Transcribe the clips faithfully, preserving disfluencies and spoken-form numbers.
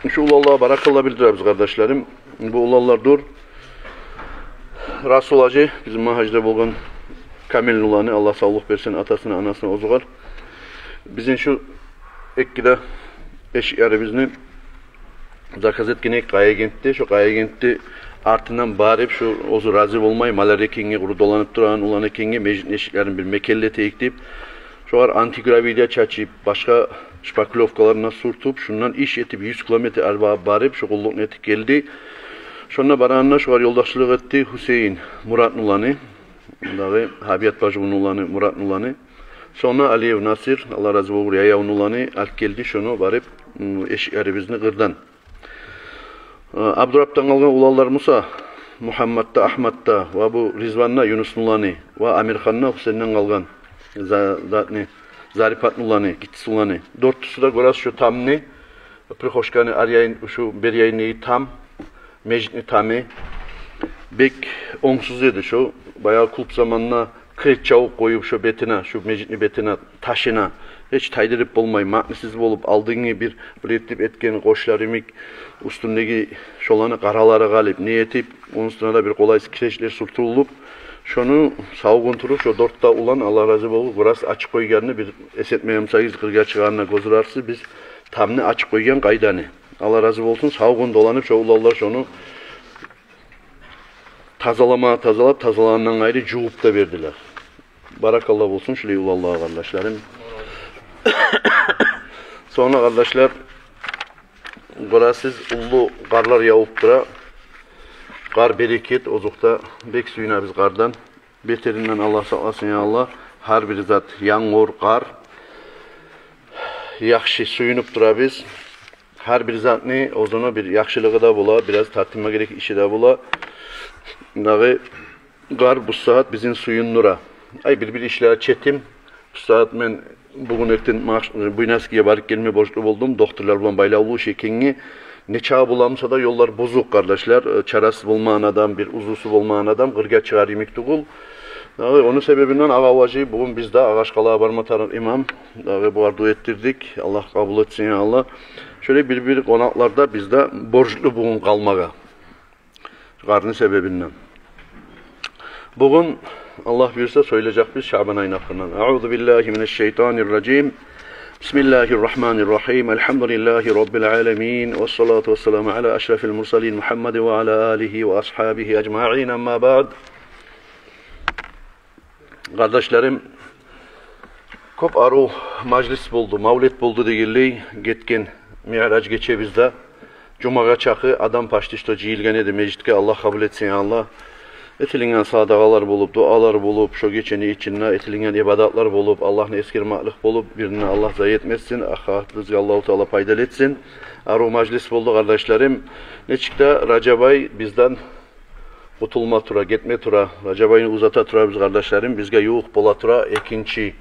Шу уланлагъа баракалла билдиребиз, къардашларым. Бу уланлардыр Расул-гьажи, бизин Магьачда болгъан Камилни уланы, Аллагь савлукъ берсин атасына, анасына, оьзюгер. Бизин шу эки де эшиклерибизни заказ этген эдик Къаягентде. Шу Къаягентни артындан барып, шу оьзю рази болмай, маляр экенге, къуру доланып турагъан улан экенге, межитни эшиклерин бир мекенлетейик деп, шогъар антигравий де чачып, башгъа шпаклёвкаларын да сюртюп, шундан иш этип, юз километр арба барып, шу къуллукъну этип гелди. Шонда барагъанда шогъар ёлдашчылыкъ этди Гьюсейин, Муратны уланы, дагъы Гьабият баживну уланы, Муратны уланы. Сонг Алиев Насир, Аллагь рази болгъур, Яявну уланы, алып гелди шону барып, м, эшиклерибизни къырдан. Э, Абдурапдан къалгъан уланлар буса, Мугьаммат да, Агьмат да, ва бу Ризван да, Юнусну уланы, ва Амирхан да, Гьюсейинден къалгъан, За-, затны, Зарипатны уланы, гиччи уланы. Дёртюсю де гёресиз шу тамны, прихожканы аръяйын, шу беръяйындагъы там, межитни тамы. Бек онгсуз эди шу. Баягъы кюлп заманда кирет чавуп къоюп шу бетине, шу межитни бетине, ташына, гьеч тайдырып болмай, маънасыз болуп, алдынгы бир, бир этип этген къошлар йимик, уьстюндеги шоланы къаралары къалып, не этип, ону уьстюне де бир къолайсыз киречлер сюртюлюп, шону сав гюн туруп, шо дёрт де улан, Аллагь рази болгъур, гёресиз, ачып къойгъанны, бир эс этмей бусагъыз, къыргъа чыгъагъанда гёз урарсыз, биз тамны ачып къойгъан къайданы. Аллагь рази болсун, сав гюн доланып, шо уланлар шону тазалама, тазалап, тазалагъандан къайры жувуп да бердилер. Баракалла болсун шулай уланлагъа, къардашларым. Сонг, къардашлар, гёресиз, уллу къарлар явуп тура. Къар берекет, озокъда, бек сююнебиз къардан. Бетеринден Аллагь сакъласын, я Аллагь. Гьар бир зат, янгур, къар. Яхшы, сююнюп турабыз. Гьар бир затны оьзюню бир яхшылыгъы да бола, бираз тартынма герек иши де бола. Дагъы къар бу сагьат бизин сююндюре. Ай, бир-бир ишлер четим. Бу сагьат мен бугюн эртен Магь-, Буйнакскиге барып гелме борчлу болдум. Докторлар булан байлавлу иш экенге. Нечакъы буламса да, ёллар бузукъ, къардашлар. Э, чарасыз болмагъан адам, бир узрусу болмагъан адам къыргъа чыгъар йимик тюгюл. Дагъы ону себебинден Агъа-гьажи бугюн бизде, Агъачкъалагъа барма тарыкъ имам. Дагъы бугъар дуа этдирдик. Аллагь къабул этсин, я Аллагь. Шолай бир-бир къонакълар да бизде борчлу бугюн къалмагъа, къарны себебинден. Бугюн, Аллагь буюрса, сёйлежекбиз Шабан айны гьакъындан. أعوذ بالله من الشيطان الرجيم. بسم الله الرحمن الرحيم. الحمد لله رب العالمين. والصلاة والسلام على أشرف المرسلين محمد وعلى آله وأصحابه أجمعين. أما بعد. Къардашларым, кёп арив мажлис болду, мавлет болду дегенлей, гетген Миъраж гечебизде. Жумагъа чакъы адам почти что жыйылгъан эди межитге, Аллагь къабул этсин, я Аллагь. Этилинген садагъалар болуп, дуалар болуп, шо гечени ичинде этилинген ибадатлар болуп, Аллагьны эсгермеклик болуп, бирин де Аллагь зая этмесин, ахыратыбызгъа Аллагьу Таала пайдалы этсин. Арив мажлис болду, къардашларым. Нечик де Ражаб ай бизден къутулма тура, гетме тура. Ражаб айны узата турабыз, къардашларым. Бизге ювукъ бола тура экинчи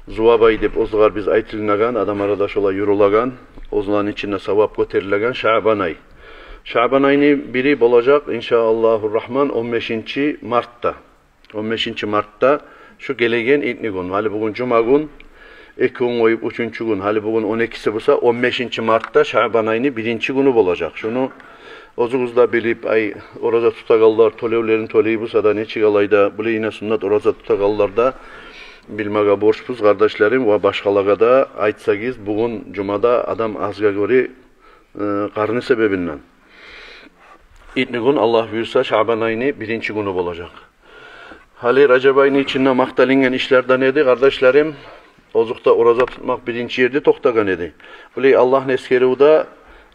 Зувап ай деп оьзюгер биз айтылынагъан, адам арада шолай юрюлеген, оьзлени ичинде савап гётерилеген Шабан ай. Шабан айны бири болажакъ, иншааллагьу рагьман, он бешинчи мартда. Он бешинчи мартда, шу гелеген итнигюн. Гьали бугюн жума гюн, эки гюн къоюп, уьчюнчю гюн. Гьали бугюн он экиси буса, он бешинчи мартда Шабан айны биринчи гюню болажакъ. Шуну оьзюгюз де билип, ай, ораза тутагъанлар, тёлевлерин тёлей буса да, нечик алай да, булай йине суннат ораза тутагъанлар да билмеге борчбуз, къардашларым, ва башгъалагъа да айтсагъыз, бугюн жумада адам азгъа гёре, э, къарны себебинден. Итнигюн, Аллагь буюрса, Шабан айны биринчи гюню болажакъ. Гьали Ражаб айны ичинде макъталынгъан ишлерден эди, къардашларым, озокъда, ораза тутмакъ биринчи ерде токътагъан эди. Булай Аллагьны эсгеривде,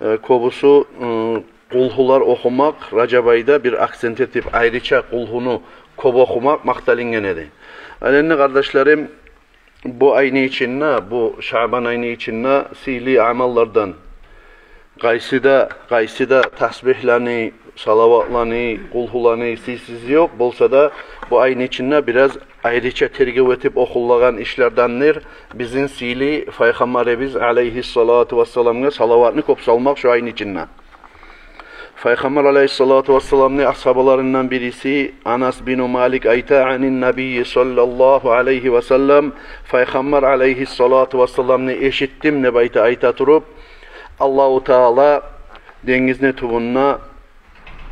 э, кёбюсю, ы, къулгьулар охумакъ Ражаб айда бир акцент этип, айрыча къулгьуну кёп охумакъ макъталынгъан эди. Ал энни, къардашларым, бу айны ичинде, бу Шабан айны ичинде сыйлы амаллардан къайсы да, къайсы да тасбигьлени, салаватланы, къулгьуланы сыйсызы ёкъ. Болса да, бу айны ичинде бираз айрыча тергев этип охулагъан ишлердендир бизин сыйлы Пайхаммарыбыз алайгьиссалату вассаламгъа салаватны кёп салмакъ шу айны ичинде. Пайхаммар алайгьиссалату вассаламны асгьабаларындан бириси Анас бину Малик айта: «Анин набийи саллаллагьу алайгьи ва саллам, Пайхаммар алайгьиссалату вассаламны эшитдим», — деп айта, айта туруп, Аллагьу Таала Денгизни тюбюнде,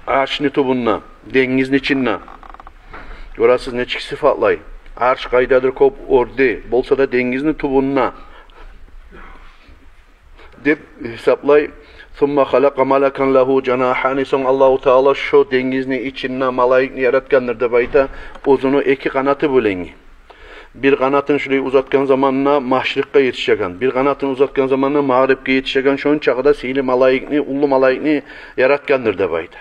аршны тюбюнде, денгизни ичинде. Гёресиз, нечик сыфатлай. Арш къайдадыр кёп оьрде болса да, денгизни тюбюнде деп гьисаплай. «Сумма халакъа малакан лагьу жанагьани», сонг Аллагьу Таала шо денгизни ичинде малайикни яратгъандыр деп айта, оьзюню эки къанаты булангъы. Бир къанатын шулай узатгъан заманда машрикъгъа етишеген, бир къанатын узатгъан заманда магърибге етишеген, шончакъы да сыйлы малайикни, уллу малайикни яратгъандыр деп айта.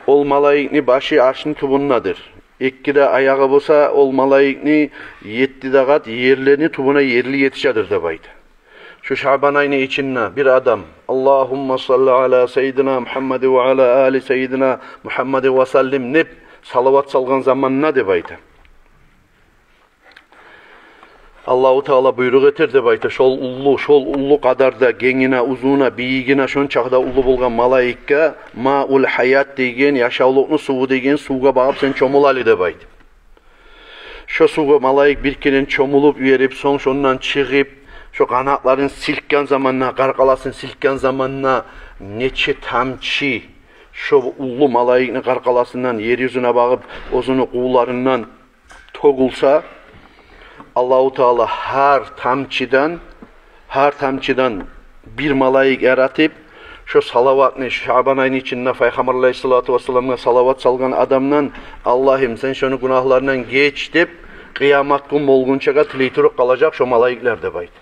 Ол малайикни башы аршны тюбюндедир. Эки де аягъы болса, ол малайикни етти де къат ерлени тюбюне ерли етишедир деп айта. Шу Шаъбан айны ичинде бир адам «Аллагьумма салли аля саййидина Мугьаммадин ва аля али саййидина Мугьаммадин ва саллим» деп салават салгъан заманда деп айта, Аллагьу Таала буйрукъ этер деп айта, шол уллу, шол уллу къадарда генгине, узунуна, бийигине, шончакъы да уллу болгъан малайикге «Маул гьаят» деген, яшавлукъну суву деген сувгъа багъып сен чомулгъалы деп айта. Шо сувгъа малайик бир керен чомулуп йиберип, сонг шондан чыгъып, шо къанатларын силкген заманда, къаркъарасын силкген заманда, нече тамчы шо уллу малайикни къаркъарасындан ер юзюне багъып, оьзюню къулларындан тёгюлсе, Аллагьу Таала гьар тамчыдан, гьар тамчыдан бир малайик яратып, шо салаватны, Шаъбан айны ичинде Пайхаммар алайгьиссалату вассаламгъа салават салгъан адамдан «Аллагьым, сен шону гюнагьларындан геч» деп, къыямат гюн болгъунчагъа тилей туруп къалажакъ шо малайиклер деп айта.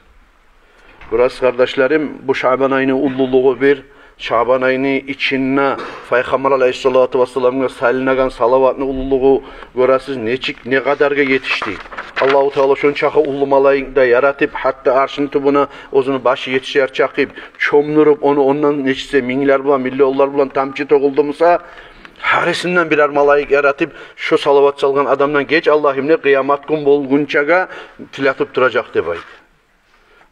Гёресиз, къардашларым, бу Шаъбан айны уллулугъу бир, Шаъбан айны ичинде Пайхаммар алайгьиссалату вассаламгъа салынагъан салаватны уллулугъу, гёресиз, нечик, не къадаргъа етишди. Аллагьу Таала шончакъы уллу малайикни де яратып, гьатта аршны тюбюне оьзюню башы етишер чакъы чомдуруп, ону ондан нечесе минглер булан, миллионлар булан тамчы тёгюлдю буса, гьарисинден бирер малайик яратып, шо салават салгъан адамдан «Геч, Аллагьым» деп, къыямат гюн болгъунчагъа тилетип туражакъ деп айта.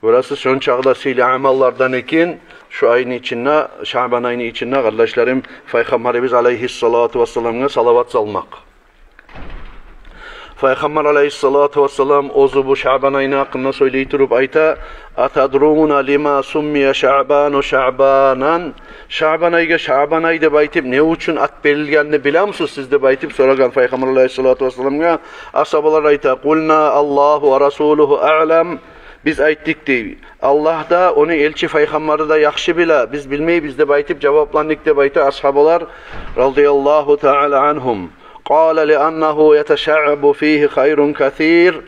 Гёресиз, шончакъы да сыйлы амаллардан экен шо айны ичинде, Шаъбан айны ичинде, къардашларым, Пайхаммарыбыз алайгьиссалату вассаламгъа салават салмакъ. Пайхаммар алайгьиссалату вассалам оьзю бу Шаъбан айны гьакъында сёйлей туруп айта: «Атадруна лима суммия Шаъбану Шаъбанан?» Шаъбан айгъа Шаъбан ай деп айтып не учун ат берилгенин билемисиз сиз деп айтып сорагъан Пайхаммар алайгьиссалату вассаламгъа асгьабалар айта: «Къулна: Аллагьу ва расулугьу аълам». Биз айтдыкъ дей: «Аллагь да, ону элчи Пайхаммары да яхшы биле, биз билмейбиз», — деп айтып жавапландыкъ деп айта асгьабалар, радияллагьу таала ангьум. «Къала: лианнагьу яташаъабу фигьи хайрун касир».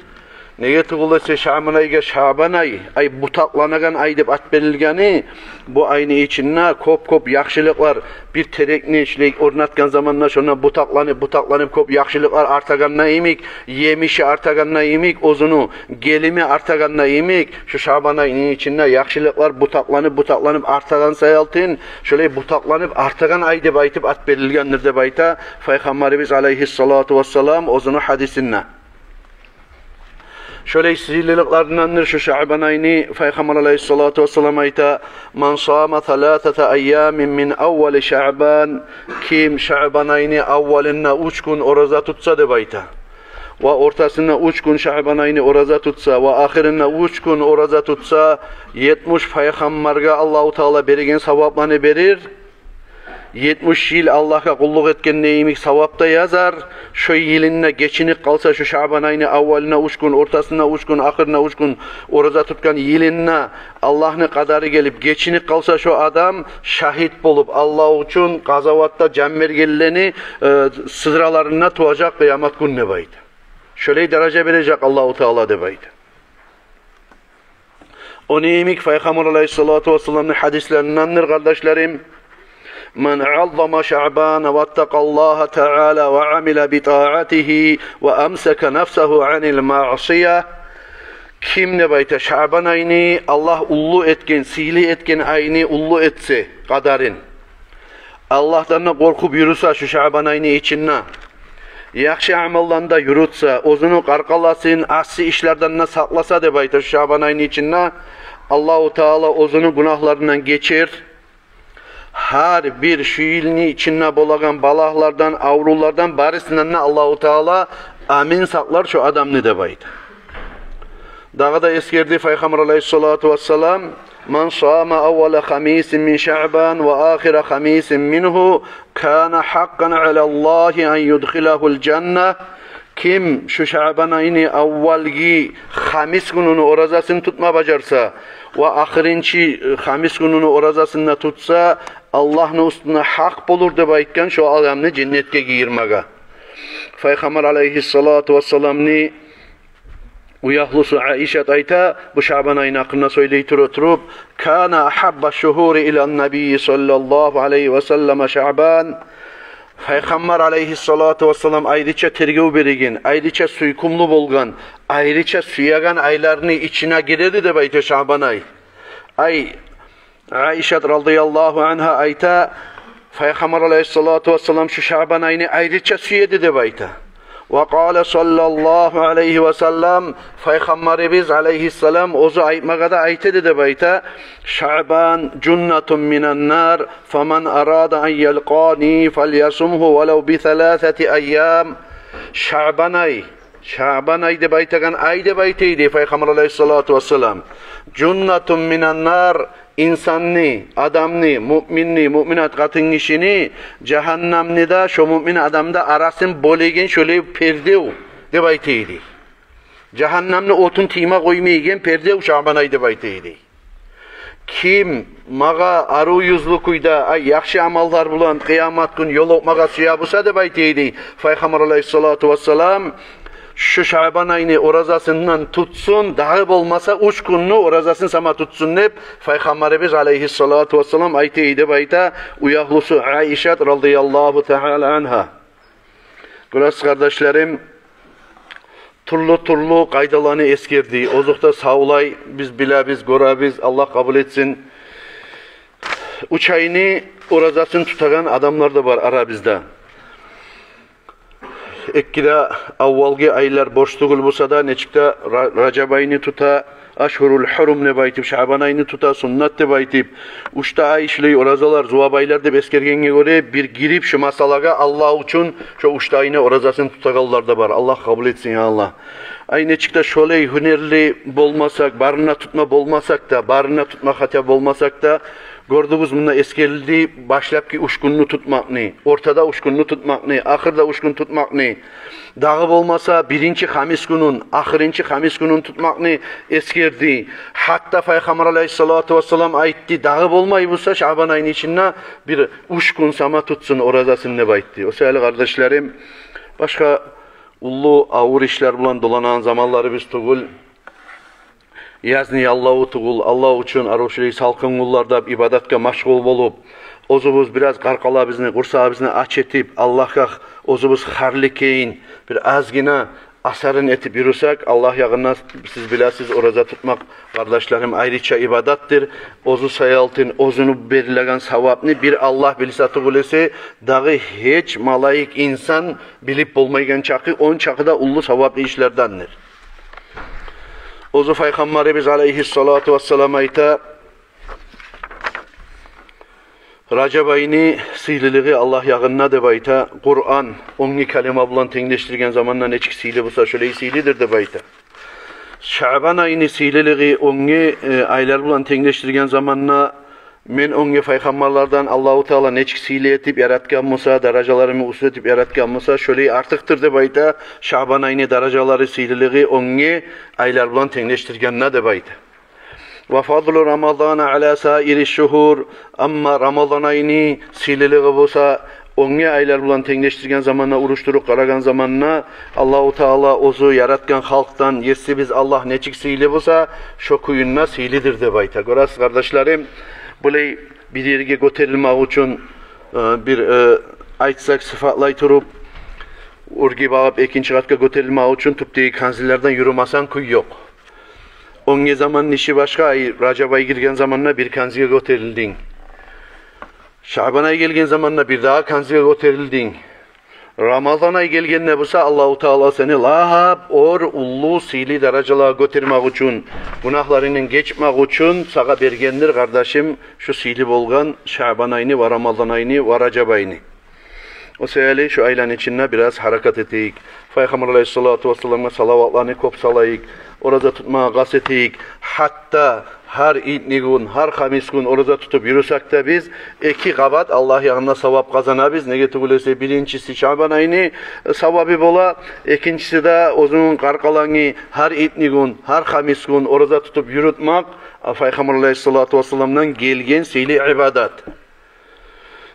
Неге тюгюл эсе Шаъбан айгъа Шаъбан ай, ай бутакъланагъан ай деп ат берилгени, бу айны ичинде кёп-кёп яхшылыкълар, бир терекни шулай орнатгъан заманда шондан бутакъланып, бутакъланып кёп яхшылыкълар артагъанда йимик, емиши артагъанда йимик, оьзюню гелими артагъанда йимик, шу Шаъбан айны ичинде яхшылыкълар бутакъланып, бутакъланып артагъан саялтын, шолай бутакъланып артагъан ай деп айтып ат берилгендир деп айта Пайхаммарыбыз алайгьиссалату вассалам оьзюню гьадисинде. Шолай сыйлылыкъларындандыр шу Шаъбан айны, Пайхаммар алайгьиссалату вассалам айта: «Ман сама саласата айямин мин аввали Шаъбан». Ким Шаъбан айны аввалында уьч гюн ораза тутса деп айта, ва ортасында уьч гюн Шаъбан айны ораза тутса, ва ахырында уьч гюн ораза тутса, етмиш пайхаммаргъа Аллагьу Таала береген савапланы берир. Етмиш йыл Аллагьгъа къуллукъ этгенде йимик савап да язар. Шо йылында гечинип къалса, шо Шаъбан айны аввалына уьч гюн, ортасына уьч гюн, ахырына уьч гюн ораза тутгъан йылында Аллагьны къадары гелип гечинип къалса, шо адам шагьит болуп, Аллагь учун къазаватда жан бергенлени, э, сыдраларында туважакъ къыямат гюн деп айта. Шолай даража бережек Аллагьу Таала деп айта. Ону йимик Пайхаммар алайгьиссалату вассаламны гьадислериндендир, къардашларым: «Ман аззама Шаъбана ваттакъаллагьа таала ва амила би таатигьи ва амсака нафсагьу анил маъсия». Ким деп айта Шаъбан айны Аллагь уллу этген, сыйлы этген айны уллу этсе къадарын, Аллагьдан да къоркъуп юрюсе шу Шаъбан айны ичинде, яхшы амалланы да юрютсе, оьзюню къаркъарасын асси ишлерден де сакъласа деп айта шу Шаъбан айны ичинде, Аллагьу Таала оьзюню гюнагьларындан гечер. Гьар бир шу йылны ичинде болагъан балагьлардан, аврувлардан, барысындан да Аллагьу Таала амин сакълар шу адамны деп айта. Дагъы да эсгерди Пайхаммар алайгьиссалату вассалам: من صام أول خميس من شعبان وآخر خميس منه كان حقا على الله أن يدخله الجنة. Ким шу Шаъбан айны аввалгъы хамис гюнюню оразасын тутма бажарса ва ахырынчы хамис гюнюню оразасын да тутса, Аллагьны уьстюне гьакъ болур деп айтгъан шо адамны женнетге гийирмеге. Пайхаммар алайгьиссалату вассаламны уягьлюсю Айшат айта, бу Шаъбан айны гьакъында сёйлей тура туруп: كان أحب الشهور إلى النبي صلى الله عليه وسلم شعبان. Пайхаммар алайгьиссалату вассалам айрыча тергев береген, айрыча сюйкюмлю болгъан, айрыча сюеген айларыны ичине гиреди деп айта Шаъбан ай. Ай, Айшат радияллагьу ангьа айта, Пайхаммар алайгьиссалату вассалам шу Шаъбан айны айрыча сюеди деп айта. وقال صلى الله عليه وسلم, Пайхаммарыбыз алайгьиссалам оьзю айтмагъа да айта эди деп айта: شعبان جنة من النار، فمن أراد أن يلقاني فليصمه ولو بثلاثة أيام. Шаъбан ай, Шаъбан ай деп айтагъан ай деп айта эди Пайхаммар алайгьиссалату вассалам: جنة من النار, инсанны, адамны, муъминни, муъминат къатын гишини жагьаннамны да, шо муъмин адамны да арасын бёлеген шолай пердев деп айта эди. Жагьаннамны отун тийме къоймайгъан пердев Шаъбан ай деп айта эди. Ким магъа арив юзлю кюйде, ай, яхшы амаллар булан къыямат гюн ёлукъмагъа сюе буса деп айта эди Пайхаммар алайгьиссалату вассалам, шу Шаъбан айны оразасындан тутсун, дагъы болмаса уьч гюнню оразасын сама тутсун деп Пайхаммарыбыз алайгьиссалату вассалам айта эди деп айта уягьлюсю Айшат радияллагьу таала ангьа. Гёресиз, къардашларым, тюрлю-тюрлю къайдаланы эсгерди. Озокъда, савлай биз билебиз, гёребиз, Аллагь къабул этсин. Уьч айны оразасын тутагъан адамлар да бар арабызда. Экиде аввалгъы айлар борч тюгюл буса да, нечик де Ра-, Ражаб айны тута, ашгьурул гьурум деп айтып, Шаъбан айны тута, суннат деп айтып, уьч де ай шулай оразалар, зувап айлар деп эсгергенге гёре, бир гирип шу масъалагъа, Аллагь учун шу уьч де айны оразасын тутагъанлар да бар. Аллагь къабул этсин, я Аллагь. Ай, нечик де шолай гьюнерли болмасакъ, барын да тутма болмасакъ да, барын да тутма хотя болмасакъ да, гёрдюгюз, мунда эсгерилди башлапгъы уьч гюнню тутмакъны, ортада уьч гюнню тутмакъны, ахырда уьч гюн тутмакъны, дагъы болмаса биринчи хамис гюнюн, ахырынчы хамис гюнюн тутмакъны эсгерди. Гьатта Пайхаммар алайгьиссалату вассалам айтды, дагъы болмай буса, Шаъбан айны ичинде бир уьч гюн сама тутсун оразасын деп айтды. О саялы, къардашларым, башгъа уллу авур ишлер булан доланагъан заманларыбыз тюгюл. Язны яллаву тюгюл, Аллагь учун арив шулай салкъын гюнлерде ибадатгъа машгъул болуп, оьзюбюз бираз къаркъарабызны, къурсагъыбызны ач этип, Аллагьгъа оьзюбюз харлы экенин бир азгъына асарын этип юрюсек, Аллагь ягъында, сиз билесиз, ораза тутмакъ, къардашларым, айрыча ибадатдыр. Оьзю саялтын, оьзюню берилеген савапны бир Аллагь билсе тюгюл эсе, дагъы гьеч малайик, инсан билип болмайгъан чакъы, он чакъы да уллу саваплы ишлердендир. Оьзю Пайхаммарыбыз алайгьиссалату вассалам айта, Ражаб айны сыйлылыгъы Аллагь ягъында деп айта, Къуран онгу калима булан тенглешдирген заманда нечик сыйлы буса, шолай сыйлыдыр деп айта. Шаъбан айны сыйлылыгъы онгу, э, айлар булан тенглешдирген заманда, мен онгу пайхаммарлардан Аллагьу Таала нечик сыйлы этип яратгъан буса, даражаларымы уьстю этип яратгъан буса, шолай артыкъдыр деп айта Шаъбан айны даражалары, сыйлылыгъы онгу айлар булан тенглешдиргенде деп айта. وفضل رمضان على سائر الشهور, амма Рамазан айны сыйлылыгъы буса, онгу айлар булан тенглешдирген заманда, урушдуруп къарагъан заманда, Аллагьу Таала оьзю яратгъан халкъдан Есибиз Аллагь нечик сыйлы буса, шо кюйде сыйлыдыр деп айта. Гёресиз, къардашларым, булай бир ерге гётерилмек учун, э, бир, э, айтсакъ, сыфатлай туруп, оьрге багъып экинчи къатгъа гётерилмек учун тюпдеги канзиллерден юрюмесенг кюй ёкъ. Оьнге заманны иши башгъа, ай, Ражаб ай гирген заманда бир канзиге гётерилдинг. Шаъбан ай гелген заманда бир дагъы канзиге гётерилдинг. Рамазан ай гелгенде буса, Аллагьу Таала сени лап оьр уллу сыйлы даражалагъа гётермек учун, гюнагьларынгдан гечмек учун сагъа бергендир, къардашым, шу сыйлы болгъан Шаъбан айны ва Рамазан айны ва Ражаб айны. О саялы шу айланы ичинде бираз гьаракат этейик. Пайхаммар алайгьиссалату вассаламгъа салаватланы кёп салайыкъ. Ораза тутмагъа къаст этейик. Гьатта Гьар итнигюн, гьар хамисгюн ораза тутуп юрюсек де биз, эки къабат Аллагь ягъында савап къазанабыз. Неге тюгюл эсе, биринчиси Шаъбан айны савабы бола, экинчиси де оьзюню къаркъарангны гьар итнигюн, гьар хамисгюн ораза тутуп юрютмек, а, Пайхаммар алайгьиссалату вассаламдан гелген сыйлы ибадат.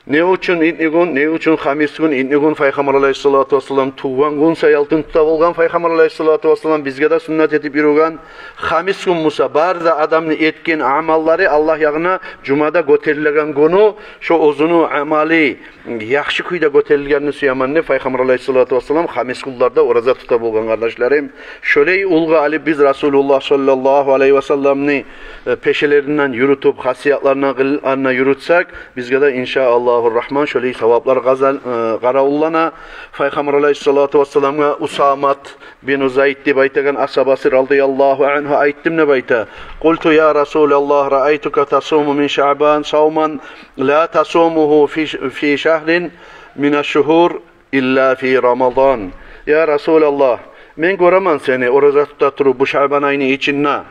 Не учун итнигюн, не учун хамисгюн? Итнигюн Пайхаммар алайгьиссалату вассалам тувгъан гюн саялтын тута болгъан Пайхаммар алайгьиссалату вассалам, бизге де суннат этип юрюген. Хамисгюн буса, бары да адамны этген амаллары Аллагь ягъына жумада гётерилеген гюню, шо оьзюню амалы яхшы кюйде гётерилгенни сюемен деп, Пайхаммар алайгьиссалату вассалам хамисгюнлерде ораза тута болгъан, къардашларым. Шолай уьлгю алып биз Расулуллагь саллаллагьу алайгьи вассалламны, э, пешелеринден юрютюп, хасиятларына, къылыкъларына юрютсек, бизге де, иншааллагьу рахман, шолай саваплар къазан-, э, къаравуллана. Пайхаммар алайгьиссалату вассаламгъа Усамат бин Зайд деп айтагъан асгьабасы радияллагьу ангьу айтдым деп айта. «Къулту я Расулаллагь, раайтука тасуму мин Шаъбан савман ла тасумугьу фи, фи шагьрин мина шшугьур илла фи Рамадан». Я Расулаллагь, мен гёремен сени ораза тута туруп бу Шаъбан айны ичинде.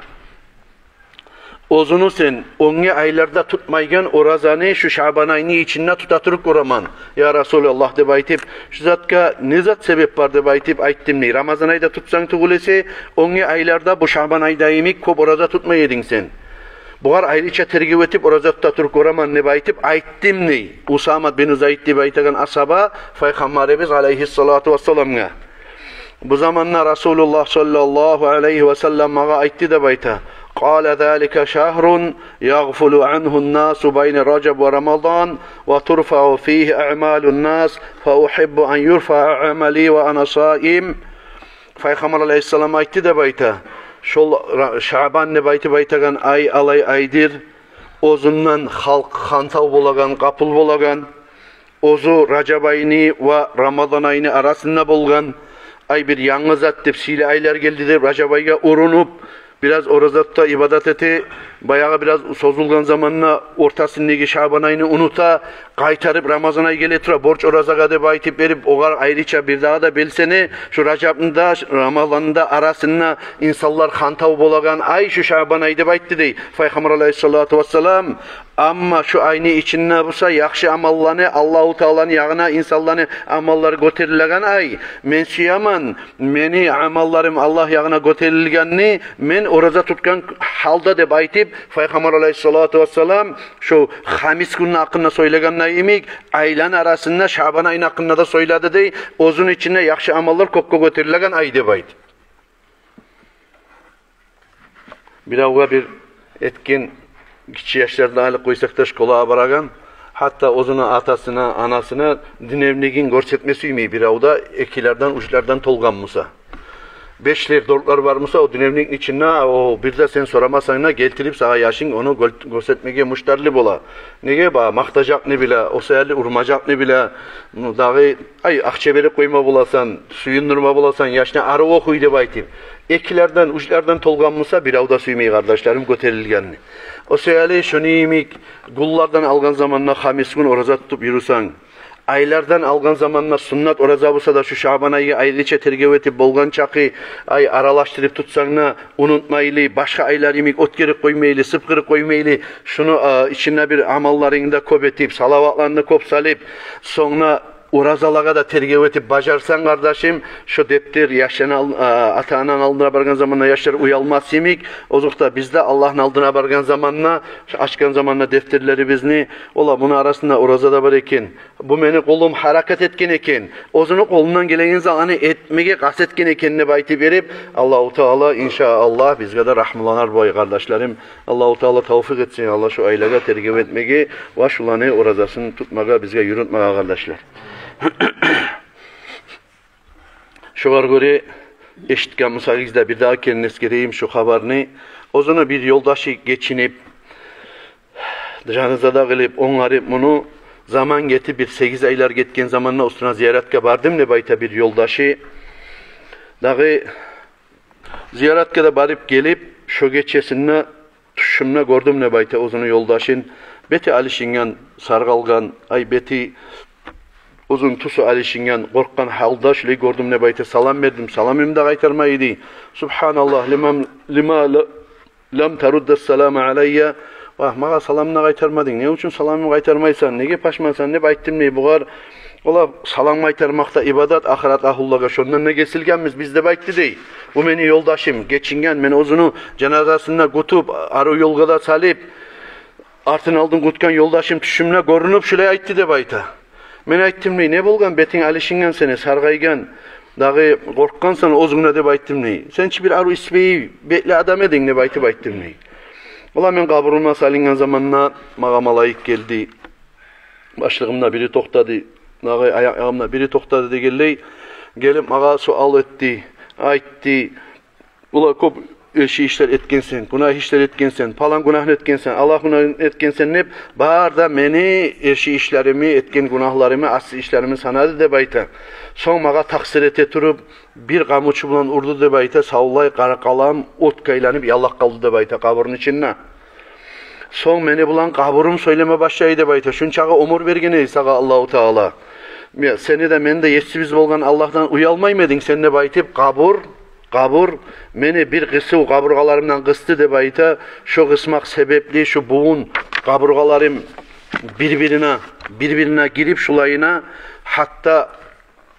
Оьзюню сен оьнге айларда тутмайгъан оразаны шу Шаъбан айны ичинде тута туруп гёремен, я Расулаллагь, деп айтып, шу затгъа не зат себеп бар деп айтып айтдым дей. Рамазан айда тутсанг тюгюл эсе, оьнге айларда бу Шаъбан айда йимик кёп ораза тутмай эдинг сен. Бугъар айрыча тергев этип ораза тута туруп гёремен деп айтып айтдым дей Усамат бин Зайд деп айтагъан асгьаба Пайхаммарыбыз алайгьиссалату вассаламгъа. Бу заманда Расулуллагь саллаллагьу алайгьи вассаллам магъа айтды деп айта. «Къала залика шагьрун ягъфулу ангьу ннасу байна Ражаб ва Рамадан ва турфаъу фигьи аъмалу ннас, фа угьиббу ан юрфаа амали ва ана саим». Пайхаммар алайгьиссалам айтды деп айта. Шол Ра-, Шаъбан деп айтып айтагъан ай алай айдыр, оьзюнден халкъ хантав болагъан, къапул болагъан. Оьзю Ражаб айны ва Рамадан айны арасында болгъан ай, бир янгы зат деп, сыйлы айлар гелди деп, Ражаб айгъа урунуп, бираз ораза тута, ибадат эте, баягъы бираз созулгъан заманда ортасындагъы Шаъбан айны унута, къайтарып Рамазан ай геле тура, борч оразагъа деп айтып берип, огъар айрыча бир дагъы да белсене, шу Ражабны да, Рамазанны да арасында инсанлар хантав болагъан ай шу Шаъбан ай деп айтды дей Пайхаммар алайгьиссалату вассалам. Амма шу айны ичинде буса яхшы амалланы, Аллагьу Тааланы ягъына инсанланы амаллары гётерилеген ай. Мен сюемен, мени амалларым Аллагь ягъына гётерилгенни мен ораза тутгъан гьалда деп айтып, Пайхаммар алайгьиссалату вассалам шу хамис гюнню гьакъында сёйлегенде йимик, айланы арасында Шаъбан айны гьакъында да сёйледи дей, оьзюню ичинде яхшы амаллар кёпге гётерилеген ай деп айт. Биревге бир этген, гиччи яшлардан алып къойсакъ да, школагъа барагъан, гьатта оьзюню атасына, анасына дневнигин гёрсетме сюймей бирев де, экилерден, уьчлерден толгъан буса. Бешлер, дёртлер бар буса, о дневникни ичинде, о бир де сен сорамасанг да, гелтирип сагъа яшынг ону гёл-, гёрсетмеге муштарлы бола. Неге? Ба, макътажакъны биле, о саялы урмажакъны биле, ну, дагъы, ай, акъча берип къойма боласан, сююндюрме боласан яшны, ари охуй деп айтып. Экилерден, уьчлерден толгъан буса, бирев де сюймей, къардашларым, гётерилгенни. О саялы шону йимик, гюнлерден алгъан заманда хамис гюн ораза тутуп юрюсенг, айлардан алгъан заманда суннат ораза буса да, шу Шаъбан айгъа айрыча тергев этип, болгъан чакъы, ай, аралашдырып тутсанг да, унутмайлы, башгъа айлар йимик оьтгерип къоймайлы, сыпгъырып къоймайлы, шуну, а, ичинде бир амалларынгны да кёп этип, салаватланы да кёп салып, сонг да оразалагъа да тергев этип бажарсанг, къардашым, шо дептер яшланы ал-, а, ата-ананы алдына баргъан заманда яшлар уялмас йимик, озокъда, биз де Аллагьны алдына баргъан заманда, шу ачгъан заманда дептерлерибизни, ола, муну арасында ораза да бар экен, бу мени къулум гьаракат этген экен, оьзюню къолундан гелеген затны этмеге къаст этген экен деп айтып берип, Аллагьу Таала, иншааллагь, бизге де рагьмуланар бу ай, къардашларым. Аллагьу Таала тавфикъ этсин, Аллагь, шу айлагъа тергев этмеге ва шуланы оразасын тутмагъа, бизге юрютмеге, къардашлар. Шогъар гёре, эшитген бусагъыз да, бир дагъы керен эсгерейим шу хабарны. Оьзюню бир ёлдашы гечинип, жаназа да къылып, онгарып муну, заман гетип, бир сегиз айлар гетген заманда уьстюне зияратгъа бардым деп айта бир ёлдашы. Дагъы зияратгъа да барып гелип, шо гечесинде тюшюмде гёрдюм деп айта оьзюню ёлдашын. Бети алышынгъан, саргъалгъан, ай, бети, оьзюню тюсю алышынгъан, къоркъгъан гьалда шулай гёрдюм деп айта. Салам бердим, саламымны да къайтармай эди. Субгьаналлагь, лима, лима ла-, «Лам тарудда салама алайя». «Вагь, магъа саламны къайтармадынг. Не учун саламны къайтармайсан? Неге пашмансан?» — деп айтдым дей бугъар. «Ола, салам къайтармакъ да ибадат ахырат агьлулагъа, шондан да гесилгенбиз биз», — деп айтды дей. «Бу мени ёлдашым, гечинген, мен оьзюню жаназасын да кютюп, арив ёлгъа да салып, артын-алдын кютген ёлдашым тюшюмде гёрюнюп шулай айтды», — деп айта. Мен айтдым дей: «Не болгъан, бетинг алышынгъан сени, саргъайгъан, дагъы къоркъгъансан оьзюнг де», — деп айтдым дей. «Сен чи бир арив исбайы бетли адам эдинг», — деп айтып айтдым дей. Ола, мен къабурума салынгъан заманда магъа малайик гелди. Башлыгъымда бири токътады, дагъы аякъ ягъымда бири токътады дегенлей, гелип магъа суал этди, айтды: «Ола, кёп эрши ишлер этгенсен, гюнагь ишлер этгенсен, палан гюнагьны этгенсен, алан гюнагьны этгенсен», — деп, бары да мени эрши ишлерими, этген гюнагьларымы, асси ишлерими санады деп айта. Сонг магъа такъсир эте туруп, бир къамучу булан урду деп айта, савлай къаркъарам отгъа айланып яллап къалды деп айта къабурну ичинде. Сонг мени булан къабурум сёйлеме башлай деп айта. Шунчакъы оьмюр берген эди сагъа Аллагьу Таала. Ме-, сени де, мени де есибиз болгъан Аллагьдан уялмаймы эдинг сен деп айтып, къабур, къабур мени бир къысыв къабургъаларымдан къысды деп айта. Шо къысмакъ себепли шо бувун къабургъаларым бир-бирине, бир-бирине гирип шулайына, гьатта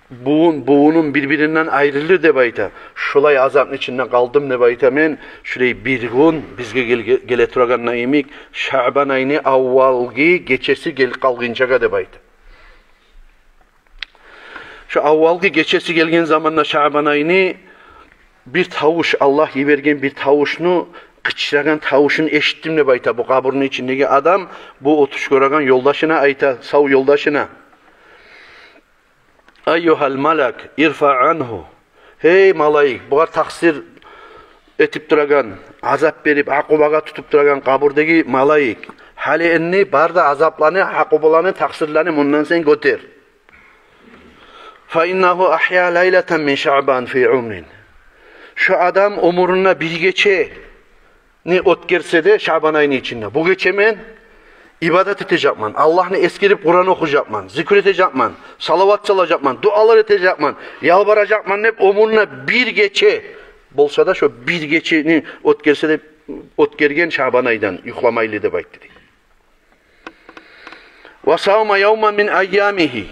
бувун, бувунум бир-биринден айрылды деп айта. Шулай азапны ичинде къалдым деп айта мен. Шулай бир гюн бизге гелге-, геле турагъанда йимик, Шаъбан айны аввалгъы гечеси гелип къалгъынчагъа деп айта. Шо аввалгъы гечеси гелген заманда Шаъбан айны бир тавуш, Аллагь йиберген бир тавушну, къычырагъан тавушун эшитдим деп айта бу къабурну ичиндеги адам, бу тюш гёреген ёлдашына айта, сав ёлдашына. «Айюгьал малак, ирфаъ ангьу». «Гьей малайик, бугъар такъсир этип турагъан, азап берип, акъубагъа тутуп турагъан къабурдагъы малайик, гьали энни бар да азапланы, акъубаланы, такъсирлени мундан сен гётер. Фа иннагьу агья лайлатан мин Шаъбан фи умрин». Шо адам оьмюрюнде бир гече не оьтгерсе де Шаъбан айны ичинде, бу гече мен ибадат этежекмен, Аллагьны эсгерип Къуран охужакъман, зикру этежекмен, салават салажакъман, дуалар этежекмен, ялбаражакъман деп оьмюрюнде бир гече болса да, шо бир гечени оьтгерсе де, оьтгерген Шаъбан айдан юхламайлы деп айтды дей. Ва сама явман мин айямигьи.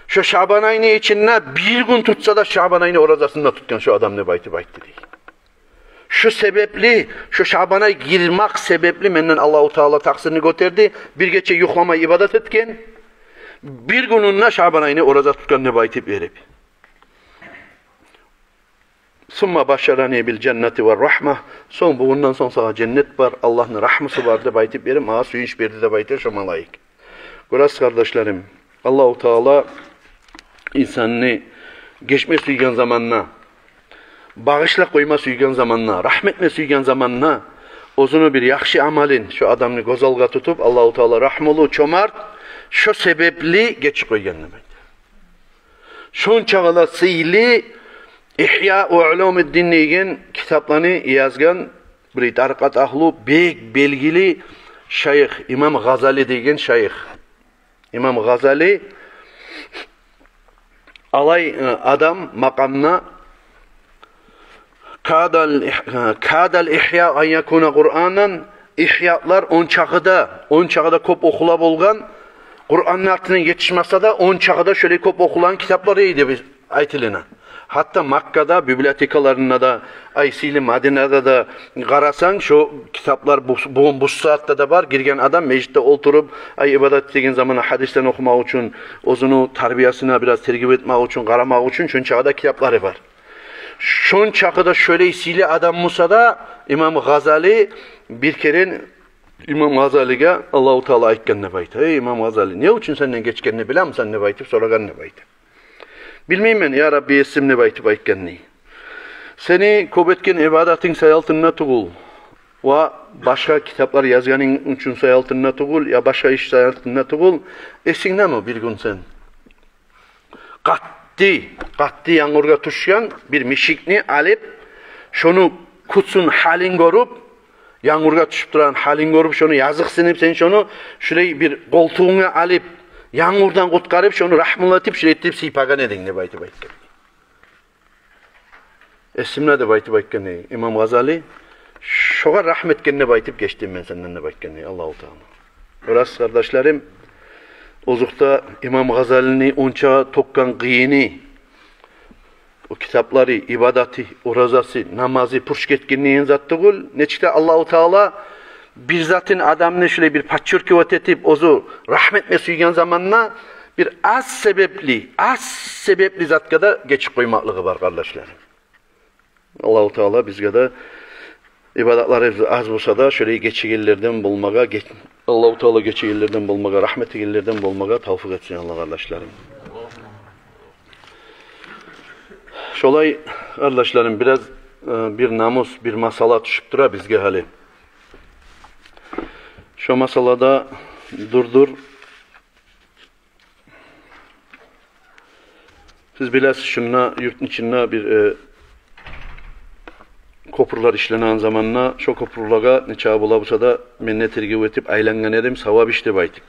Шо Шаъбан айны ичинде бир гюн тутса да, Шаъбан айны оразасын да тутгъан шо адам деп айтып айтды дей. Шо себепли, шо Шаъбан ай гирмакъ себепли менден Аллагьу Таала такъсирни гётерди. Бир гече юхламай ибадат этген, бир гюнюнде Шаъбан айны ораза тутгъан деп айтып берип. Сумма башшарани бил жаннати ва рахма. Сонг, бугюнден сонг сагъа женнет бар, Аллагьны рагьмусу бар деп айтып берип, магъа сююнч берди деп айта шо малайик. Гёресиз, къардашларым, Аллагьу Таала инсанны гечме сюйген заманда, багъышлап къойма сюйген заманда, рагьму этме сюйген заманда, оьзюню бир яхшы амалын шо адамны гёз алгъа тутуп, Аллагьу Таала рагьмулу, чомарт, шо себепли гечип къойгъан деп айта. Шончакъы да сыйлы «Ихья улумуддин» деген китапланы язгъан бир тарикъат агьлу, бек белгили шайых, имам Гъазали деген шайых. Имам Гъазали алай, э, адам макъамда «Кадал их-, кадал ихья ан якуна Къуранан». Ихьялар ончакъы да, ончакъы да кёп охула болгъан, Къуранны артындан етишмесе де, ончакъы да шолай кёп охулагъан китаплар эди деп айтылына. Гьатта Маккада библиотекаларында да, ай сыйлы Мадинада да къарасанг, шо китаплар бу-, бугюн бу сагьатда да бар. Гирген адам межитде олтуруп, ай ибадат этеген заманда гьадислени охумакъ учун, оьзюню тарбиясына бираз тергев этмек учун, къарамакъ учун шончакъы да китаплары бар. Шончакъы да шолай сыйлы адам буса да, имам Гъазали бир керен имам Гъазалиге Аллагьу Таала айтгъан деп айта: «Эй, имам Гъазали, не учун сенден гечгенни билемисен?» — деп айтып сорагъан деп айта. «Билмеймен, я Рабби, есим», — деп айтып айтгъан дей. «Сени кёп этген ибадатынг саялтында тюгюл, ва башгъа китаплар язгъанынг учун саялтында тюгюл, я башгъа иш саялтында тюгюл. Эсингдеми, бир гюн сен къатты, къатты янгургъа тюшген бир мишикни алып, шону кюсюн, гьалын гёрюп, янгургъа тюшюп турагъан гьалын гёрюп, шону языкъсынып, сен шону шулай бир къолтугъунга алып, янгурдан къутгъарып, шону рагьмулатып, шулай этип сыйпагъан эдинг», — деп айтып айтгъан. «Эсимде», — деп айтып айтгъан дей имам Гъазали. шогъар рагьму этген деп айтып, гечдим мен сенден деп айтгъан дей Аллагьу Таала. Гёресиз, къардашларым, озокъда, имам Гъазалини онча тёкген къыйыны, о китаплары, ибадаты, оразасы, намазы пуч гетген деген зат тюгюл. Нечик де Аллагьу Таала бир затын, адамны шулай бир подчёркивать этип, оьзю рагьму этме сюйген заманда, бир аз себепли, аз себепли затгъа да гечип къоймакълыгъы бар, къардашларым. Аллагьу Таала бизге де ибадатларыбыз аз болса да, шолай гечегенлерден болмагъа, геч-, Аллагьу Таала гечегенлерден болмагъа, рагьму этегенлерден болмагъа тавфикъ этсин Аллагь, къардашларым. Шолай, къардашларым, бираз, э, бир намус, бир масъала тюшюп тура бизге гьали. Шо масъалада дюр-дюр Сиз билесиз, шунда юртну ичинде бир, э, кёпюрлер ишленеген заманда, шо кёпюрлеге нечакъы бола буса да, мен де тергев этип айлангъан эдим, савап иш деп айтып.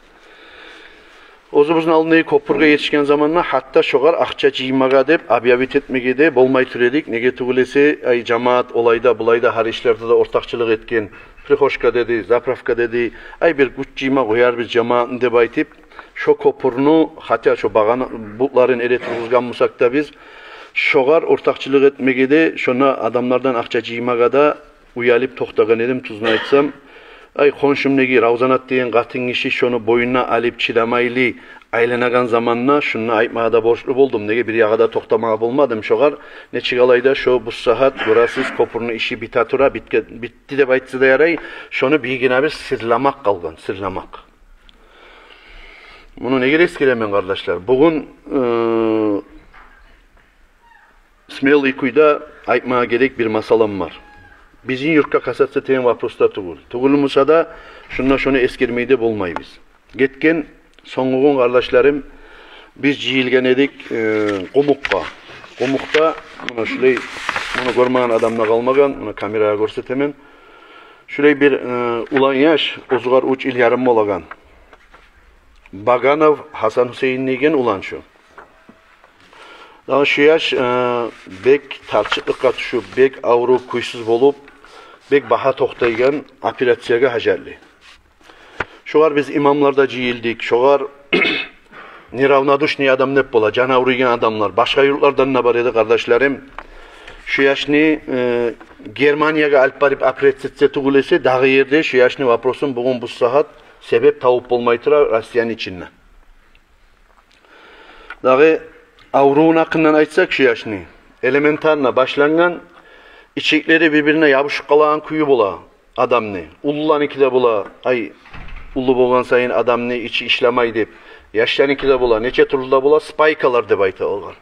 Оьзюбюзню алдындагъы кёпюрге етишген заманда, гьатта шогъар акъча жыймагъа деп, объявить этмеге де болмай тура эдик. Неге тюгюл эсе, ай, жамаат олай да, булай да, гьар ишлерде де ортакъчылыкъ этген, прихожка деди, заправка деди, ай, бир гюч жыйма къояр биз жамаатны деп айтып, шо кёпюрню, хотя шо багъана, бутларын эре тургъузгъан бусакъ да биз, шогъар ортакъчылыкъ этмеге де, шонда адамлардан акъча жыймагъа да уялып токътагъан эдим, тюзюн айтсам. Ай, хоншумдагъы Равзанат деген къатын гиши шону бойнуна алып чыдамайлы айланагъан заманда, шуну айтмагъа да борчлу болдум. Неге, бир ягъада токътамагъа болмадым шогъар. Нечик алай да, шо бу сагьат, гёресиз, кёпюрню иши бите тура, битге-, битди деп айтса да ярай, шону бир гине бир сырламакъ къалгъан, сырламакъ. Муну неге эсгеремен, къардашлар? Бугюн, э, смелый кюйде айтмагъа герек бир масъалам бар. Бизин юртгъа касаться этеген вопрос да тюгюл. Тюгюл буса да, шунда шону эсгермей де болмайбыз. Гетген сонгугюн, къардашларым, биз жыйылгъан эдик, э, Къумукъгъа. Къумукъда, муна шулай, муну гёрмеген адам да къалмагъан, муна камерагъа гёрсетемен. Шулай бир, э, улан яш, оьзюгер уьч йыл ярым болагъан. Баганов Гьасан Гьусейин деген улан шу. Дагъы шу яш, э, бек тарчыкълыкъгъа тюшюп, бек авруп, кюйсюз болуп, бек багьа токътайгъан, операциягъа гьажатлы. Шогъар биз имамлар да жыйылдыкъ, шогъар неравнодушный адам деп бола, жаны авруйгъан адамлар. Башгъа юртлардан да бар эди, къардашларым. Шу яшны, э, Германиягъа алып барып операция этсе тюгюл эсе, дагъы ерде шу яшны вопросун бугюн бу сагьат себеп табып болмай тура Россияны ичинде. Дагъы аврувун гьакъындан айтсакъ, шу яшны, элементарно башлангъан, ичеклери бир-бирине ябушуп къалагъан кюю бола адамны. Уллуланыки де бола, ай, уллу болгъан сайын адамны ичи ишлемей деп. Яшланыки де бола, нече тюрлю де бола, спайкалар деп айта болгъан.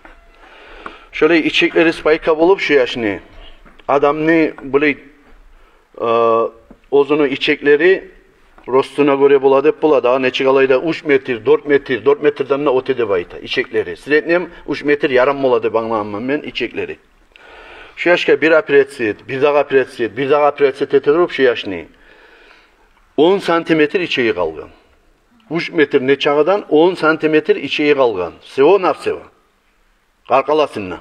Шолай ичеклери спайка болуп шу яшны, адамны, булай, э, оьзюню ичеклери ростуна гёре бола деп бола, дагъы нечик алай да уьч метр, дёрт метр, дёрт метрден де оьте деп айта ичеклери. Среднем уьч метр ярым бола деп англагъанман мен ичеклери. Шу яшгъа бир операция эт, бир дагъы операция эт, бир дагъы операция эте туруп шу яшны, он сантиметр ичеги къалгъан. Уьч метр нечакъыдан он сантиметр ичеги къалгъан. Всего-навсего. Къаркъарасында.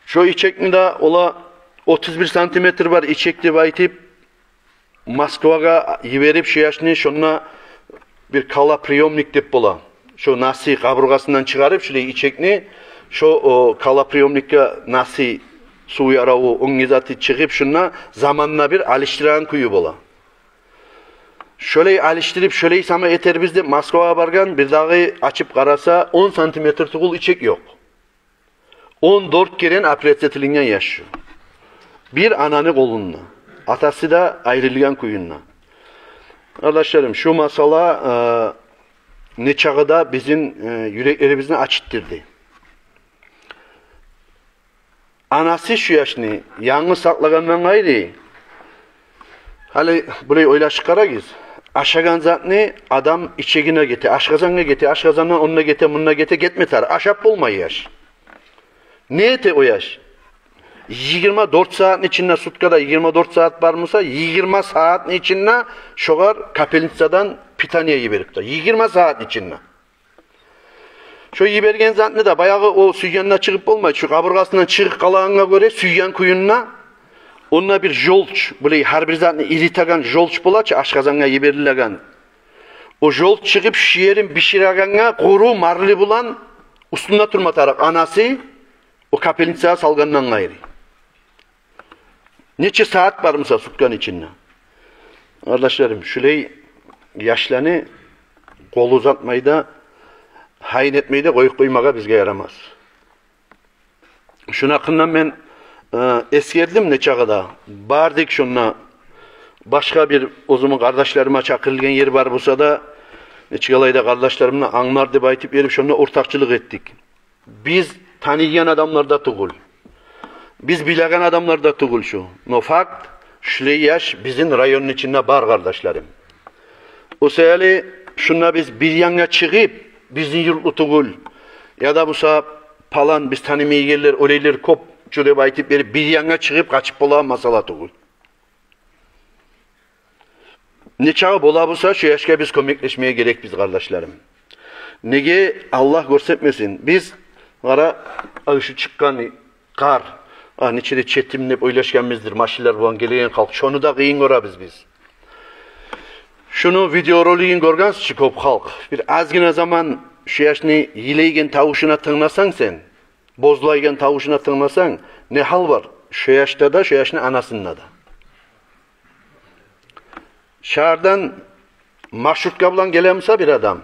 Шо ичекни де, ола отуз бир сантиметр бар ичек деп айтып, Москвагъа йиберип шу яшны, шонда бир калоприёмник деп бола. Шо носы къабургъасындан чыгъарып, шулай ичекни, шо, о, калоприёмникге носы, сув яраву, оьнге заты чыгъып, шунда заманда бир алышдырагъан кюю бола. Шолай алышдырып, шолай сама этербиз деп Москвагъа баргъан, бир дагъы ачып къараса, он сантиметр тюгюл ичек ёкъ. Он дёрт керен операция этилинген яш шу. Бир ананы къолунда. Атасы да айрылгъан кююнде. Къардашларым, шу масъала, э, нечакъы да бизин, э, юреклерибизни ачытдырды. Анасы шу яшны янгыз сакълагъандан къайры, гьали булай ойлашып къарагъыз. Ашагъан затны адам ичегине гете, ашкъазангъа гете, ашкъазандан онда гете, мунда гете, гетме тарыкъ. Ашап болмай яш. Не эте о яш? Йигирма дёрт сагьатны ичинде, суткада йигирма дёрт сагьат бар буса, йигирма сагьатны ичинде шогъар капельницадан питание йиберип тура. Йигирма сагьатны ичинде. Шо йиберген затны да, баягъы, о сюйгенде чыгъып болмай, шу къабургъасындан чыгъып къалагъангъа гёре, сюйген кююнде Онда бир жёлч, булай гьар бир затны иритеген жёлч бола чы, ашкъазангъа йиберилеген. О жёлч чыгъып, шу ерин биширегенге къуру марли булан уьстюнде турма тарыкъ анасы, о капельницагъа салгъандан къайры. Нече сагьат бар буса сутканы ичинде. Къардашларым, шулай яшланы къол узатмай да, гьайын этмей де къоюп къоймагъа бизге ярамас. Шуну гьакъындан мен, э, эсгердим нечакъы да. Бардыкъ шонда, башгъа бир оьзюмню къардашларыма чакъырылгъан ер бар буса да, нечик алай да къардашларым да англар деп айтып берип, шонда ортакъчылыкъ этдик. Биз таныйгъан адамлар да тюгюл. Биз билеген адамлар да тюгюл шу. Но факт, шулай яш бизин районну ичинде бар, къардашларым. О саялы шунда биз бир янгъа чыгъып, бизин юртлу тюгюл, яда буса палан биз танымайгъанлар, олайлар кёп чю деп айтып берип, бир янгъа чыгъып къачып болагъан масъала тюгюл. Нечакъы бола буса, шу яшгъа биз кёмеклешмеге герекбиз, къардашларым. Неге, Аллагь гёрсетмесин, биз, къара, ай, шу чыкъгъан къар, а, нече де четим деп ойлашгъанбыздыр, машинлер булан гелеген халкъ, шону да къыйын гёребиз биз. Шуну видеоролигин гёргенсиз чи кёп халкъ. Бир азгъына заман шу яшны йылайгъан тавушуна тынгласанг сен, бозлайгъан тавушуна тынгласанг, не гьал бар шу яшда да, шу яшны анасында да. Шагьардан маршрутка булан геле буса бир адам,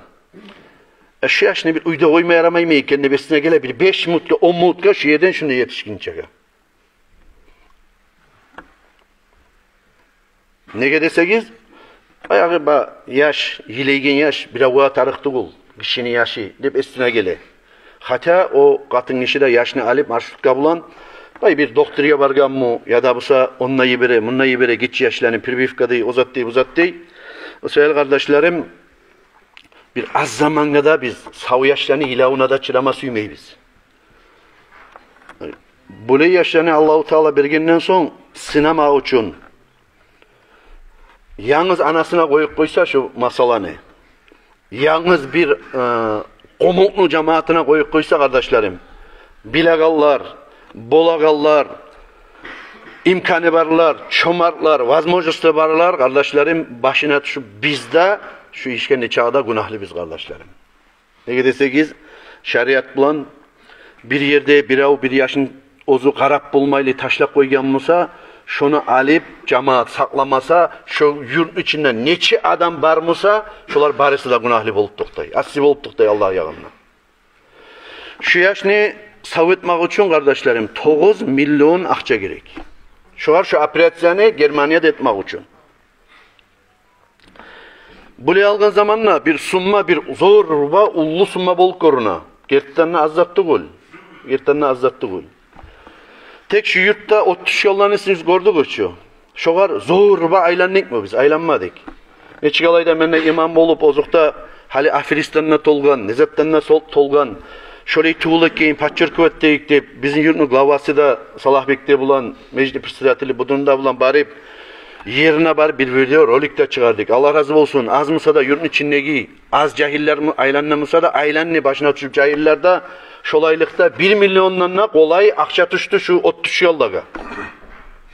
э, шу яшны бир уьйде къойма ярамаймы экен деп эсине геле, бир беш минутгъа, он минутгъа шу ерден шунда етишгинчеге. Неге десегиз, баягъы ба-, яш, йылайгъан яш биревге тарыкъ тюгюл, гишини яшы деп эсине геле. Хотя о къатын гиши де яшны алып маршрутка булан, бай, бир докторгъа баргъанмы, яда буса онда йибере, мунда йибере гиччи яшланы, прививка дей, о зат дей, бу зат дей. О саялы, къардашларым, бир аз замангъа да биз сав яшланы йылавуна да чыдама сюймейбиз. Булай яшланы Аллагьу Таала бергенден сонг сынамакъ учун, янгыз анасына къоюп къойса шу масъаланы, янгыз бир, э, къумукъну жамаатына къоюп къойса, къардашларым, билегенлер, болагъанлар, имканы барлар, чомартлар, возможности барлар, къардашларым, башына тюшюп, биз де шу ишге нечакъы да гюнагьлыбыз, къардашларым. Неге десегиз, шариат булан бир ерде бирев бир яшын оьзю къарап болмайлы ташлап къойгъан буса, шону алып жамаат сакъламаса, шо юртну ичинде нече адам бар буса, шолар барысы да гюнагьлы болуп токътай, асси болуп токътай Аллагь ягъында. Шу яшны сав этмек учун, къардашларым, тогъуз миллион акъча герек. Шогъар шу операцияны Германияда этмек учун. Булай алгъан заманда бир сумма, бир зор ва уллу сумма болуп гёрюне. Гертиден де аз зат тюгюл. Гертиден де аз зат тюгюл. Тек шу юртда отуз ёлланы сиз гёрдюгюз чю. Шогъар зор ва айландыкъмы биз? Айланмадыкъ. Нечик алай да мен де имам болуп, озокъда, гьали аферистлерден толгъан, не затдан да сол-, толгъан, шолай тюгюл экенин подчеркивать этейик деп, бизин юртну главасы да Салагьбек де булан, межлис председатели Будун да булан барып, ерине барып бир видеоролик де чыгъардыкъ. Аллагь рази болсун, аз буса да юртну ичиндеги аз жагьиллер му-, айланды буса да, айланды башына тюшюп жагьиллер де, шолайлыкъда бир миллиондан да къолай акъча тюшдю шу отуз ёллагъа.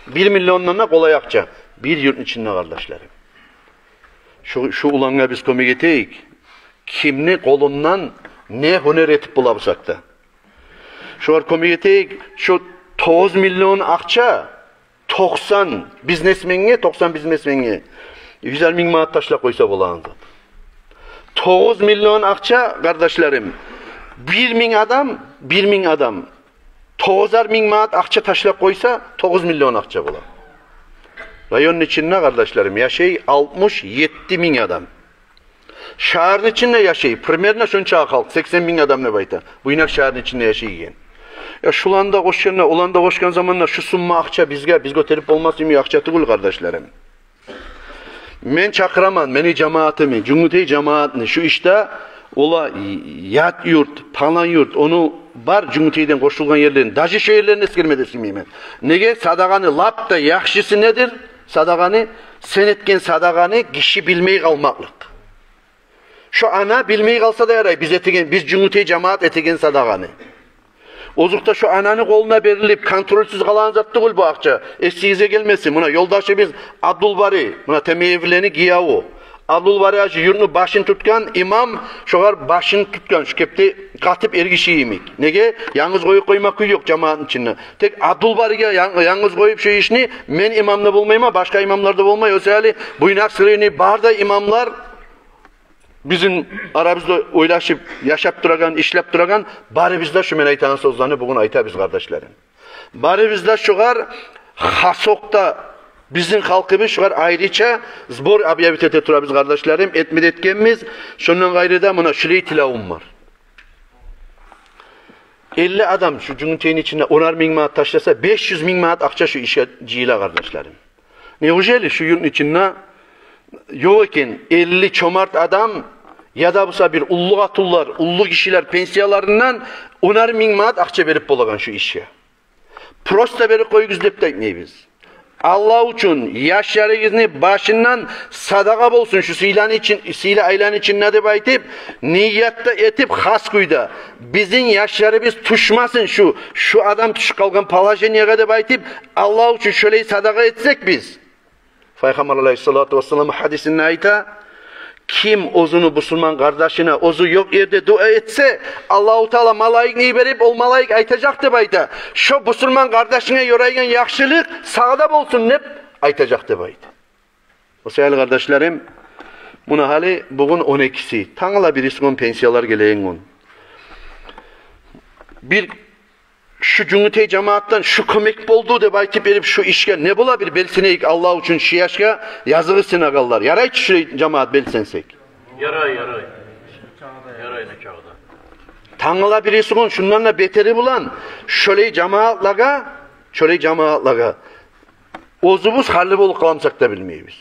Бир миллиондан да къолай акъча. Бир юртну ичинде, къардашларым. Шу, шу улангъа биз кёмек этейик. Кимни къолундан не гьюнер этип бола бусакъ да. Шогъар кёмек этейик. Шу тогъуз миллион акъча токъсан бизнесменге, токъсан бизнесменге юзер минг манат ташлап къойса болагъан зат. Тогъуз миллион акъча, къардашларым, бир минг адам, бир минг адам тогъузар минг манат акъча ташлап къойса, тогъуз миллион акъча бола. Районну ичинде, къардашларым, яшай алтмыш етти минг адам. Шагьарны ичинде яшай примерно шонча халкъ, сексен минг адам деп айта. Буйнакск шагьарны ичинде яшайгъан. Я шуланы да къошгъанда, оланы да къошгъан заманда шу сумма акъча бизге, биз гётерип болмас йимик акъча тюгюл, къардашларым. Мен чакъыраман мени жамаатымны, Жюнгютей жамаатны шу ишде, ола ят юрт, палан юрт, ону бар Жюнгютейден къошулгъан ерлерин, даже шо ерлерин эсгерме де сюймеймен. Неге? Садагъаны лап да яхшысы недир? Садагъаны, сен этген садагъаны гиши билмей къалмакълыкъ. Шо ана билмей къалса да ярай, биз этеген, биз Жюнгютей жамаат этеген садагъаны. Озокъда, шо ананы къолуна берилип, контрольсуз къалагъан зат тюгюл бу акъча. Эсигизге гелмесин, муна ёлдашыбыз Абдулбари, муна Темеевлени гиевю. Абдулбари гьажи юртну башын тутгъан имам, шогъар башын тутгъан, шу кепде къатып эргиши йимик. Неге? Янгыз къоюп къойма кюй ёкъ жамаатны ичинде. Тек Абдулбариге ян-, янгыз къоюп шу ишни, мен имам да болмайман, башгъа имамлар да болмай. О саялы буйнаксырыйны бары да имамлар бизин арабызда ойлашып, яшап турагъан, ишлеп турагъан, барыбыз да шу мен айтагъан сёзлени бугюн айтабыз, къардашларым. Барыбыз да шугъар, хасокъда бизин халкъыбыз шугъар айрыча сбор объявить эте турабыз, къардашларым, этме де этгенбиз. Шондан къайры да муна шулай тилевюм бар. Элли адам шу Жюнгютейни ичинде онар минг манат ташласа, беш юз минг манат акъча шу ишге жыйыла, къардашларым. Неужели шу юртну ичинде ёкъ экен элли чомарт адам, яда буса бир уллу къатынлар, уллу гишилер пенсияларындан онар минг манат акъча берип болагъан шу ишге? Просто берип къоюгъуз деп де айтмайбыз. Аллагь учун, яшларыгъызны башындан садагъа болсун шу сыйланы ичин-, сыйлы айланы ичинде деп айтып, ният да этип, хас кюйде, бизин яшларыбыз тюшмесин шу, шу адам тюшюп къалгъан положениеге деп айтып, Аллагь учун шолай садагъа этсек биз. Пайхаммар алайгьиссалату вассалам гьадисинде айта: «Ким оьзюню бусурман къардашына оьзю ёкъ ерде дуа этсе, Аллагьу Таала малайикни йиберип, ол малайик айтажакъ», — деп айта. «Шо бусурман къардашынга ёрайгъан яхшылыкъ сагъа да болсун», — деп айтажакъ деп айта. О саялы, къардашларым, муна гьали бугюн он экиси, тангала бирисигюн пенсиялар гелеген гюн. Бир шу Жюнгютей жамаатдан шу кёмек болду деп айтып берип, шу ишге не бола бир белсенейик, Аллагь учун, шу яшгъа языгъы сынагъанлар. Ярай чы шулай, жамаат, белсенсек? Ярай, ярай. Ярай, не чагъда. Тангала бирисигюн шундан да бетери булан шолай жамаатлагъа, шолай жамаатлагъа оьзюбюз гьаллы болуп къаламсакъ да билмейбиз.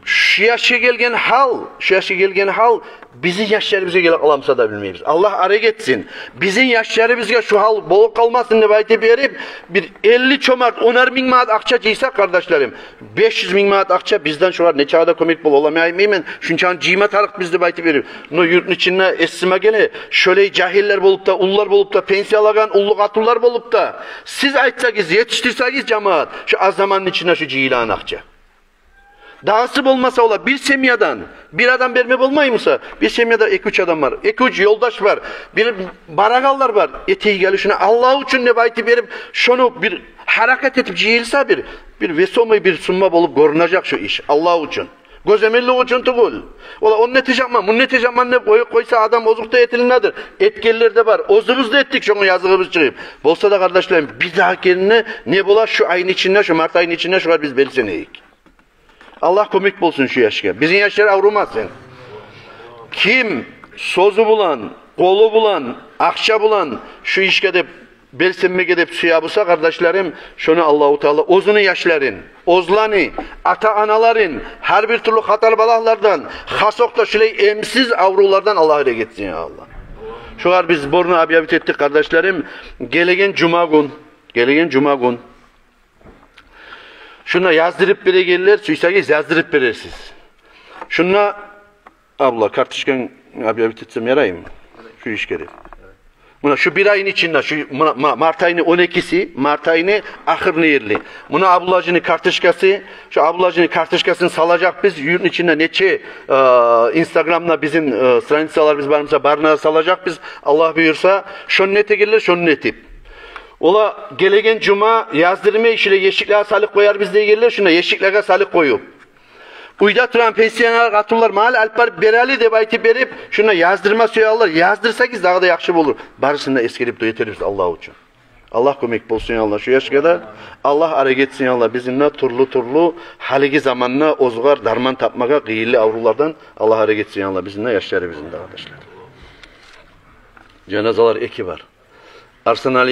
Шу яшгъа гелген гьал, шу яшгъа гелген гьал бизин яшларыбызгъа геле къаламса да билмейбиз. Аллагь арек этсин. Бизин яшларыбызгъа шу гьал болуп къалмасын деп айтып берип, бир элли чомарт, онар минг манат акъча жыйсакъ, къардашларым, беш юз минг манат акъча бизден шулар не чагъда кёмек бола, оламай айтмайман, шунчаны жыйма тарыкъбыз деп айтып берип. Но юртну ичинде эсиме геле, шолай жагьиллер болуп да, уллулар болуп да, пенсия алагъан уллу къатынлар болуп да, сиз айтсагъыз, етишдирсегиз, жамаат, шу аз заманны ичинде шу жыйылагъан акъча. Дагъысы болмаса, ола бир семьядан бир адам берме болмаймы буса? Бир семьяда эки-уьч адам бар, эки-уьч ёлдаш бар, бир барагъанлар бар. Этейик гьали шуну Аллагь учун деп айтып берип, шону бир гьаракат этип жыйылса, бир, бир весомый бир сумма болуп гёрюнежек шу иш Аллагь учун. Гёземеллик учун тюгюл. Ола ону этежекмен, муну этежекмен деп къоюп къойса адам, озокъда, этилинедир. Этгенлер де бар. Оьзюбюз де этдик, шону языгъыбыз чыгъып. Болса да, къардашларым, бир дагъы керен не бола, шу айны ичинде, шу март айны ичинде шулар биз белсенейик. Аллагь кёмек болсун шу яшгъа. Бизин яшлар аврумасын. Ким сёзю булан, къолу булан, акъча булан шу ишге деп, белсенмеге деп сюе буса, къардашларым, шону Аллагьу Таала оьзюню яшларын, оьзлени, ата-аналарын гьар бир тюрлю хатар-балагьлардан, хасокъда шулай эмсиз аврувлардан Аллагь арек этсин, я Аллагь. Шулар биз сборну объявить этдик, къардашларым. Гелеген жума гюн, гелеген жума гюн шунда яздырып берегенлер, сюйсегиз, яздырып берерсиз. Шунда, Абдулла, карточканг объявить этсем яраймы? Шу ишге деп. Муна шу бир айны ичинде, шу, муна, ма-, март айны он экиси, март айны ахырны ерли. Муна Абдуллажини карточкасы, шу Абдуллажини карточкасын салажакъбыз юртну ичинде, нече, э, Инстаграмда бизин, э, страницаларыбыз бар буса, барына да салажакъбыз, Аллагь буюрса. Шону этегенлер, шону этип. Ола гелеген жума яздырмай, шулай ящиклеге салып къоярбыз дегенлер, шунда ящиклеге салып къоюп, уьйде турагъан пенсионер къатынлар магъа алып барып берели деп айтып берип, шунда яздырма сюегенлер, яздырсагъыз, дагъы да яхшы болур. Барысын да эсгерип дуа этербиз Аллагь учун. Аллагь кёмек болсун, я Аллагь, шу яшгъа да. Аллагь арек этсин, я Аллагь, бизин де тюрлю-тюрлю гьалиги заманда оьзюгер дарман тапмагъа къыйынлы аврувлардан Аллагь арек этсин, я Аллагь, бизин де, яшларыбызны да, къардашлар. Жаназалар эки бар. Арсанали